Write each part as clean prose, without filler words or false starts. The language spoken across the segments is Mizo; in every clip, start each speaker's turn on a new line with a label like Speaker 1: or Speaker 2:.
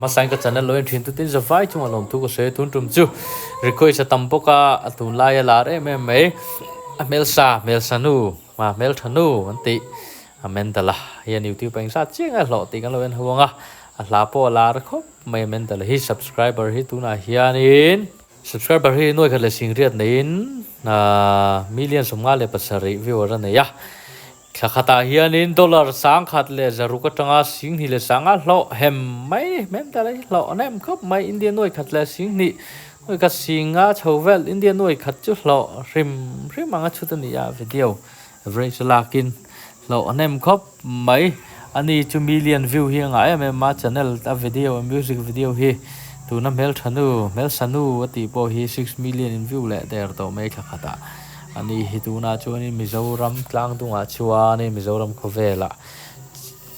Speaker 1: Hmasain ka channel lo en thin tutin zavai chunga lawmthu ka sawi a tun tum chu request a tam bawk a a tunlai a lar em em mai a hmelsa hmelsa nu a hmeltha nu an tih a Mendala hian youtube ah engzat chiang a hlawh tih kan lo en ho ang a a hla pawh a lar khawp mai a Mendala hi subscriber hi tunah hianin subscriber hi nuai khat leh singriat neiin ahh million 57 viewer a nei a. Thla khatah hianin dollar 1000 leh 600 atanga 20 leh 5 hlawh hem mai hmel ta lai hlawh an em khawp mai India nuai khat leh 20 nuai khat 50 chho vel India nuai khat chu hlawh hrim hrim anga chhut a ni a video average lakin hlawh an em khawp mai ani chu million view hi a ngah em em a channel a video a music video hi tuna hmeltha nu hmelsa nu a tih pawh hi six million in view leh der tawh mai thla khatah. A ni hi tunah chuanin Mizoram tlang dungah chuanin Mizoram khawvelah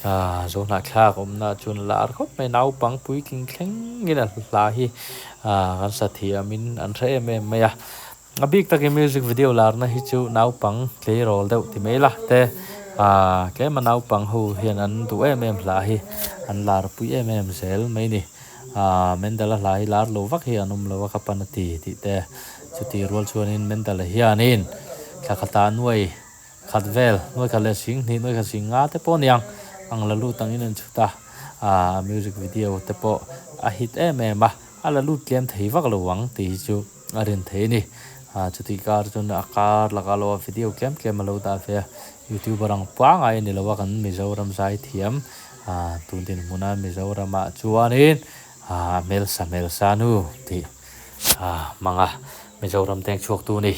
Speaker 1: aaa Zohnahthlak awmna chuan a lar khawp mai naupang puitling thlengin a hla hi aaa kan sa thiamin an hre em em mai a. A bik takin music video larna hi chu naupang tleirawl deuh ti mai la te aaa tlema naupang ho hian an duh em em hla hi an larpui em em zel mai ni. Aaa Mendala hla hi lar lo vak hi an awm lo a ka pan a ti tih te chutih rual chuanin Mendala hianin thla khatah nuai khat vel nuai khat leh 20 nuai khat 50 te pawh a niang ang la lut angin an chhut a aaa music video te pawh a hit em em a a la lut tlem thei vak lo ang tih hi chu a rin thei a ni aaa chutih kar chuan a kar lakah lo a video tlem tlem a lo dah ve a youtuber ang pangai a ni lo a kan Mizoram zai thiam. Aaa tun dinhmuna Mizoramah chuanin aaa hmelsa hmelsa nu tih aaa hmanga Mizoram teng chhuaktu a ni.